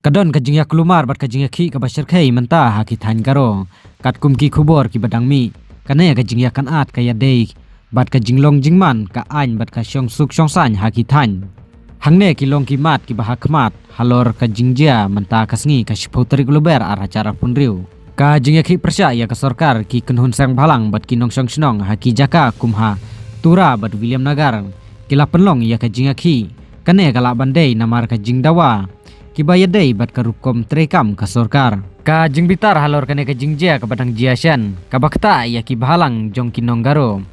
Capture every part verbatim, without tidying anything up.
Ka don ka jingïakulmar bad ka jingïakhih kaba shyrkhei mynta ha ki thaiñ Garo. Katkum ki khubor kiba dang mih, kane ka jingïakynad ka ïadei bad ka jinglong jingman ka aiñ bad ka shongsuk shongsaiñ ha ki thaiñ. Hangne ki long ki mat kiba ha khmat halor ka jingjia mynta ka sngi ka shiphew tarik Lber ar hajar arphew hynriew. Ka jingïakhih pyrshah ïa ka sorkar, ki kynhun seng bhalang bad ki nongshong shnong ha ki jaka kum ha Tura bad Williamnagar ki la pynlong ïa ka jingïakhih. Kane ka lah ban dei namar ka jingdawa kiba ïadei bad ka rukom treikam ka sorkar. Ka jingbitar halor kane ka jingjia kaba dang jia shen kaba ktah ïa ki bhalang jong ki nong Garo,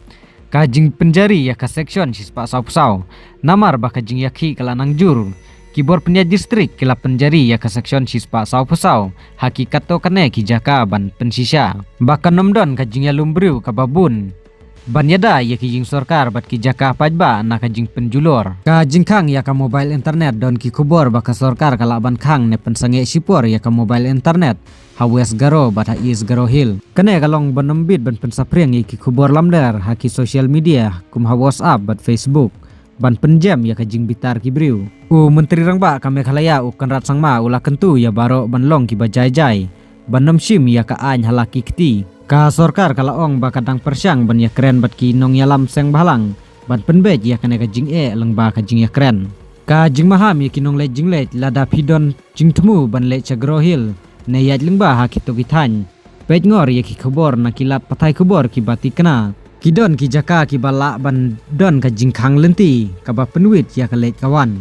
ka jingpynjari ïa ka section shispah sawphew saw. Namar ba ka jingïakhih ka la nang jur, ki bor pynïaid distrik ki la pynjari ïa ka section shispah sawphew saw ha ki katto katne ki jaka ban pynshisha ba kan ym don ka jingïalum briew kaba bun ban ïada ïa ki jingsorkar bad ki jaka paidbah na ka jingpynjulor. Ka jingkhang ïa ka mobile internet, don ki khubor ba ka sorkar ka lah ban khang ne pynsangeh shipor ïa ka mobile internet ha West Garo bad ha East Garo Hills. Kane ka long ban ym bit ban pynsaphriang ïa ki khubor lamler ha ki social media kum ha WhatsApp bad Facebook ban pynjem ïa ka jingbitar ki briew. U Myntri Rangbah ka Meghalaya, u Conrad Sangma, u la kyntu ïa baroh ban long kiba jai jai ban ym shim ïa ka aiñ ha la ki kti. Ka sorkar ka la ong ba ka dang pyrshang ban ïakren bad ki nongïalam seng bhalang ban pynbeit ïa kane ka jingeh lyngba ka jingïakren. Ka jingmaham ïa ki nongleit jingleit, lada phi don jingthmu ban leit sha Garo Hills ne ïaid lyngba ha kito ki thaiñ, peit ngor ïa ki khubor na ki lad pathai khubor kiba tikna. Ki don ki jaka kiba lah ban don ka jingkhang lynti kaba pynwit ïa ka leit ka wan.